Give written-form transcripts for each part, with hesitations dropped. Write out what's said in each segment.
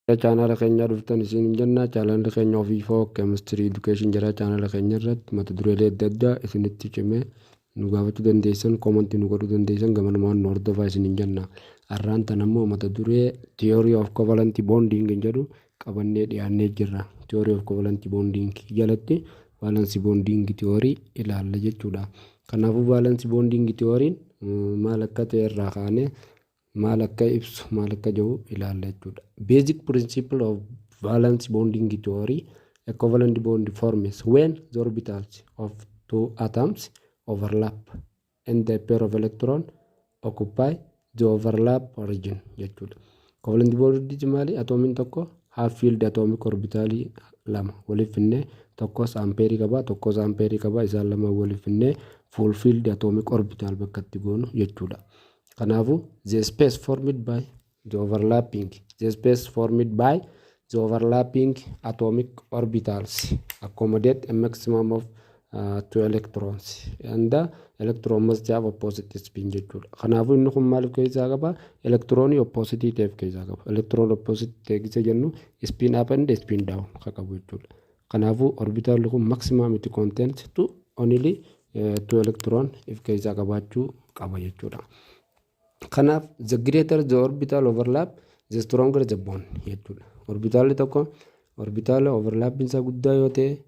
Chaanaala keenyaa dhuftan isin jenna. Chaanaalli keenya ofiifoo Chemistry Education jedha. Chaanaala keenya irratti mata dureelee adda addaa isinitti cimee nu gaafachuu dandeessan, comment nu godhuu dandeessan, gamanumaan nu hordofaa isin jenna. Har'aan tan ammoo mata duree Theory of Covalent Bonding jedhu qabannee dhiyaannee jirra. Theory of Covalent Bonding jalatti valence bonding theory ilaalla jechuudha. Kanaafuu valence bonding theory maal akka ta'e irraa kaanee maal akka ibsu, maal akka jiru ilaalla jechuudha. Basic principle of valence bonding theory: a covalent bond forms when the orbitals of two atoms overlap and the pair of electron occupy the overlap region jechuudha. Covalent bond maali? Atoomiin tokko half filled atomic orbitalii lama waliif finnee, tokkos unpairii qaba, tokkos unpairii qaba, isaan lama waliif finnee full filled atomic orbital bakka itti goonu jechuudha. Kanaafuu the space formed by the overlapping atomic orbitals accommodate a maximum of two electrons and the electron must have opposite spin jechuudha. Kanaafuu inni kun maal of keessaa qaba? Elektiroonii opposite ta'e of keessaa qaba. Electron opposite ta'e gisa jennu spin up and spin down kan qabu jechuudha. Kanaafuu orbitaalli kun maximum it contains to only two electron of keessaa qabaachuu qaba jechuudha. Kanaaf the greater the orbital overlap, the stronger the bond jechuudha. Orbitaalli tokko orbitaala overlappiin isaa guddaa yoo ta'e,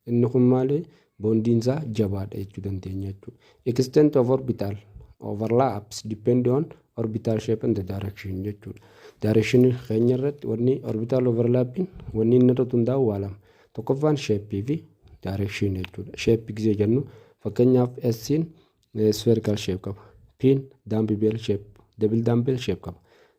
inni kun maali? Bondiin isaa jabaadha jechuu dandeenya jechuudha. Extent of orbital overlaps depend on orbital shape and the direction jechuudha. Direction keenya irratti wanni orbital overlappiin wanni inni irratti hundaa'u waa lama. Tokkoffaan shape fi direction jechuudha. Shape gisee jennu, fakkeenyaaf S'n spherical shape qaba. P'n dumbbell shape, double dumbbell shape qaba.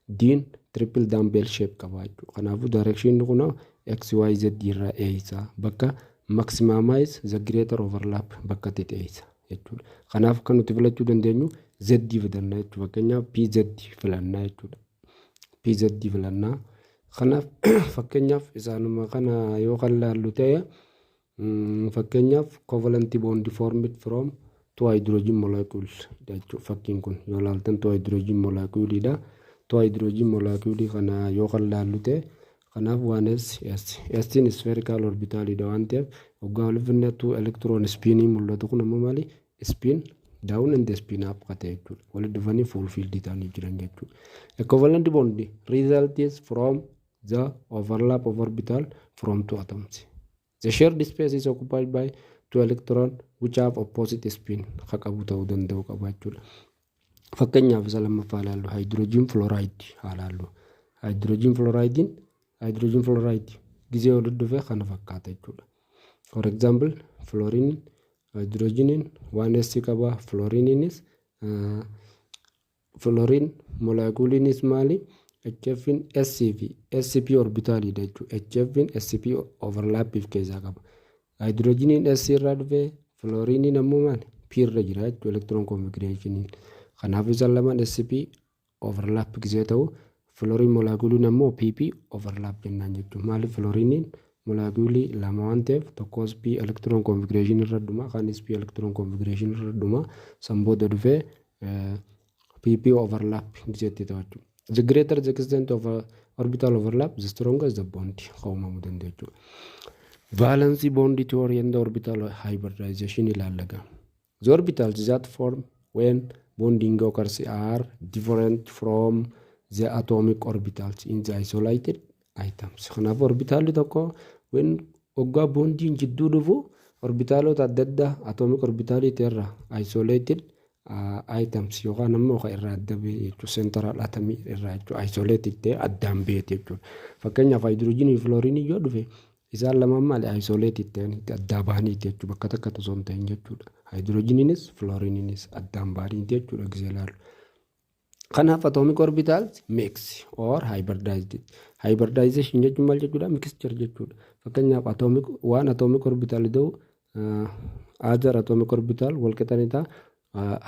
D'n triple dumbbell shape qaba jechuudha. Kanaafuu direction kun x, y, z irraa eeysa, bakka maximize the greater overlap bakka itti eeysa jechuudha. Kanaaf kan nuti filachuu dandeenyu z filanna jechuudha. Fakkeenyaaf pz filannaa jechuudha. Pz filannaa. Kanaaf fakkeenyaaf isaanuma kana yoo kan laallu ta'e, fakkeenyaaf covalent bond formed from two hydrogen molecules jechuudha. Fakkiin kun yoo laaltan two hydrogen moleculeidha. Two hydrogen molecule kana yoo kan laallu ta'e, kanaaf waan s s s'n spherical orbitalidha waan ta'eef, waggaa waliif finne two electron spinii mul'atu kun ammoo maali? Spin down and spin up ka ta'e jechuudha. Walitti dhufanii full filled ta'anii jiran jechuudha. A covalent bond results from the overlap of orbital from two atoms. The shared space is occupied by two electron which have opposite spin ka qabu ta'uu danda'u qaba jechuudha. Fakkeenyaaf isa lammaffaa ilaallu, hydrogen fluoride haa ilaallu. Hydrogen fluoridein, hydrogen fluoride gisee walitti dhufe kana fakkaata jechuudha. For example, fluorine hydrogeniin waan S qaba, fluoriniinis fluorine moleculiinis maali? HFin S fi SP orbitaalidha jechuudha. HFin SP overlap keessaa qaba. Hydrogeniin S irraa dhufe, fluoriniin ammoo maali? P irra jira jechuudha electron configurationiin. Kanaaf isaan lamaan SP overlap gisee ta'u, fluorine moleculiin ammoo PP overlap jennaan jechuudha. Maaliif? Fluoriniin moleculii lama waan ta'eef, tokkos P electron configuration irra dhuma, kaanis P electron configuration irra dhuma, san booda dhufee PP overlap giseetti ta'u jechuudha. The greater the extent of orbital overlap, the stronger the bond kan uumamuu danda'u jechuudha. Valence bond theory and orbital hybridization ilaalla. The orbitals that form when bonding occurs are different from the atomic orbitals in the isolated atoms. Kanaaf orbitaalli tokko when waggaa bondiin jidduu dhufu orbitaalota adda addaa atomic orbitaalii irraa isolated atoms yookaan ammoo kan irraa adda ba'e jechuudha. Central atomii irraa jechuudha. Isolated ta'e addaan ba'eeti jechuudha. Fakkeenyaaf hydrogenii fi fluorinii yoo dhufe, isaan lamaan maali? Isolated ta'anii addaa bahaniiti jechuudha. Bakka takka osoo hin ta'in jechuudha. Hydrogeniinis fluoriniinis addaan bahaniiti jechuudha gisee ilaallu. Kanaaf atomic orbitals mix or hybridized. Hybridization jechuun maal jechuudha? Mixture jechuudha. Fakkeenyaaf atomic waan atomic orbital ta'u other atomic orbital wal qixanii ta'a,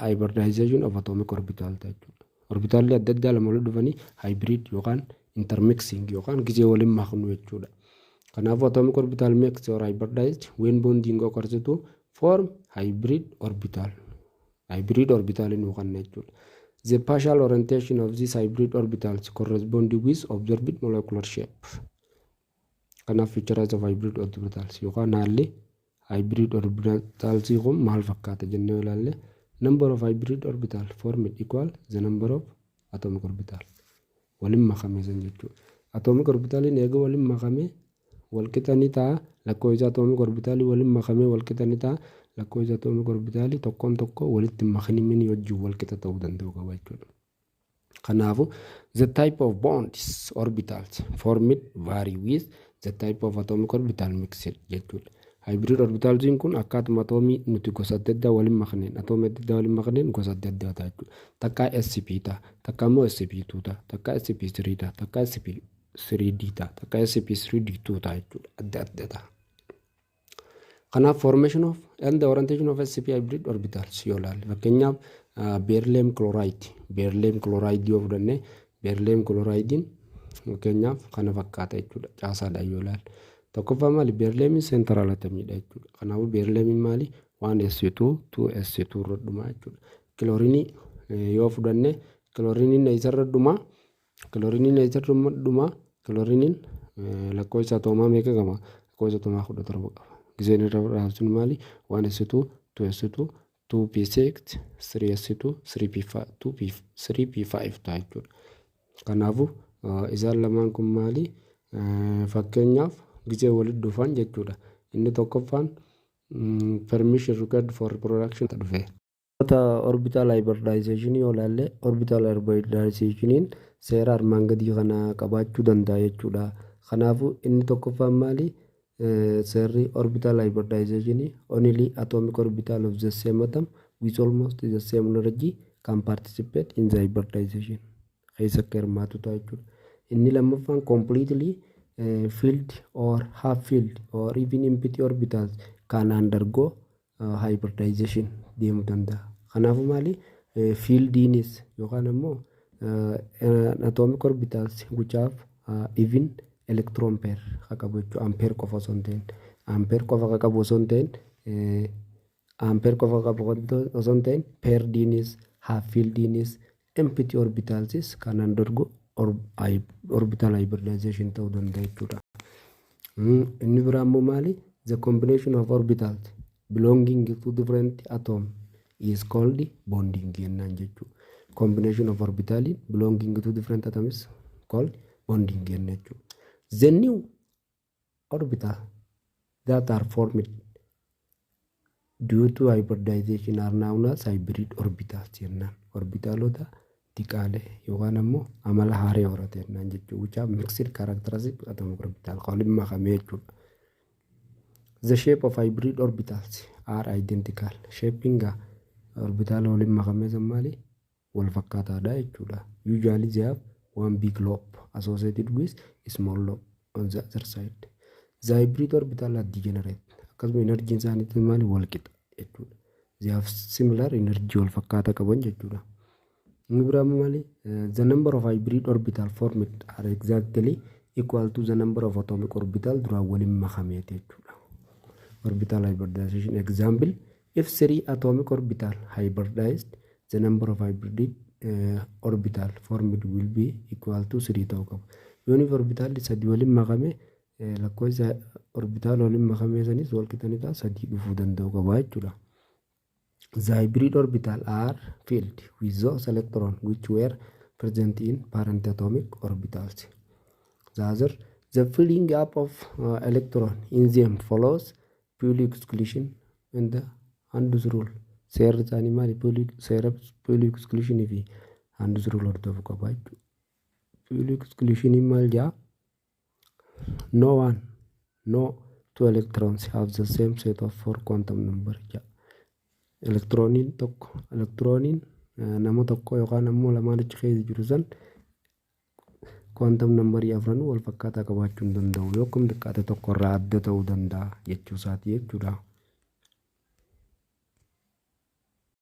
hybridization of atomic orbital ta'a jechuudha. Orbitaalli adda addaa lama walitti dhufanii hybrid yookaan intermixing yookaan gisee waliin maknu jechuudha. Kanaafuu atomic orbital mix or hybridized when bonding occurs to form hybrid orbital. Hybrid orbital nu kanna jechuudha. The spatial orientation of these hybrid orbitals correspond with observed molecular shape. Kanaaf features of hybrid orbitals yookaan haalli hybrid orbitals kun maal fakkaata jennee ilaalle, number of hybrid orbital formed equal the number of atomic orbital waliin makame san jechuudha. Atomic orbitaliin eega waliin makame walqixa ni ta'a. Lakkoofsa atomic orbitalii waliin makame walqixa ni ta'a. Lakkoofsa atomic orbitalii tokkoon tokko walitti makanimin wajjin walqixa ta'uu danda'u qaba jechuudha. Kanaafuu the type of bonds orbitals formed vary with the type of atomic orbital mixed jechuudha. Hybrid orbitalsiin kun akkaatuma atoomii nuti gosa adda addaa waliin makneen, atoomii adda addaa waliin makneen gosa adda addaa ta'a jechuudha. Takkaa SP ta'a, takka immoo SP2 ta'a, takka SP3 ta'a, takka SP3D ta'a, takka SP3D2 ta'a jechuudha. Adda adda ta'a. Kanaaf formation of and the orientation of sp hybrid orbitals yoo ilaalle, fakkeenyaaf beryllium chloride, beryllium chloride yoo fudhanne, beryllium chloridein fakkeenyaaf kana fakkaata jechuudha caasaadhaan yoo ilaalle. Tokkoffaa maali? Berylliumiin central atomiidha jechuudha. Kanaafuu berylliumiin maali? 1s2 2s2 irra dhuma jechuudha. Kiloorinii yoo fudhanne, kilooriniin eessarra dhuma? Kilooriniin eessarra dhuma? Kilooriniin lakkoofsa atoomaa meeqa qaba? Lakkoofsa atoomaa 17 qaba. Giseen irra raabsinu maali? 1s2 2s2 2p6 3s2 3p5 2p 3p5 ta'a jechuudha. Kanaafuu isaan lamaan kun maali? Fakkeenyaaf gisee walitti dhufan jechuudha. Inni tokkoffaan permission required for reproduction dhufe. Orbital hybridization yoo ilaalle, orbital hybridizationiin seera armaan gadii kana qabaachuu danda'a jechuudha. Kanaafuu inni tokkoffaan maali? Seerri orbital hybridization, only atomic orbital of the same atom with almost the same energy can participate in the hybridization. Keessa akka hirmaatu ta'a jechuudha. Inni lammaffaan completely filled or half filled or even empty orbitals can undergo hybridization deemuu danda'a. Kanaafuu maali? Fillediinis yookaan ammoo atomic orbitals which have even electron pair haa qabu jechuudha. Unpaired qofa osoo hin ta'in. Unpaired qofa haa qabu osoo hin ta'in, unpaired qofa qabu osoo hin ta'in, pairediinis, half fillediinis, empty orbitalsis kan undergo orbital hybridization ta'uu danda'a jechuudha. Inni biraa immoo maali? The combination of orbitals belonging to different atom is called bonding jennaan jechuudha. Combination of orbital belonging to different atoms called bonding jenna jechuudha. The new orbital that are formed due to hybridization are known as hybrid orbitals jennaan. Orbitaalota xiqqaalee yookaan ammoo amala haaraa horate jennaan jechuudha. Which have mixed characteristic atomic orbital waliin makamee jechuudha. The shape of hybrid orbitals are identical. Shaping orbitaala waliin makamee san maali? Wal fakkaataadha jechuudha. Usually they have one big lobe associated with small lobe on the other side. The hybrid orbital are degenerate. Akkasuma enerjiin isaaniitis maali? Wal qixa jechuudha. They have similar energy wal fakkaataa qaban jechuudha. Inni biraa maali? The number of hybrid orbital formed are exactly equal to the number of atomic orbital duraan waliin makameeti jechuudha. Orbital hybridization example: if three atomic orbital hybridized, the number of hybrid orbital formed will be equal to 3 ta'uu qaba. Yooniif orbitaalli sadi waliin makame, lakkoofsa orbitaala waliin makame sanis wal qixanii ta'a, sadii dhufuu danda'u qaba jechuudha. The hybrid orbital are filled with those electrons which were present in parent atomic orbitals. The other, the filling up of electron in them follows Pauli exclusion and the Hund's rule. Seerri isaanii maali? Seera Pauli exclusion fi Hund's rule hordofuu qaba jechuudha. Pauli exclusion maal jedhaa? No one, no two electrons have the same set of four quantum number jedha. Elektirooniin tokko, elektirooniin nama tokko yookaan ammoo lamaan achi keessa jiru san quantum numberii afran wal fakkaataa qabaachuu hin danda'u. Yoo akkam xiqqaate tokko irraa adda ta'uu danda'a jechuu isaati jechuudha.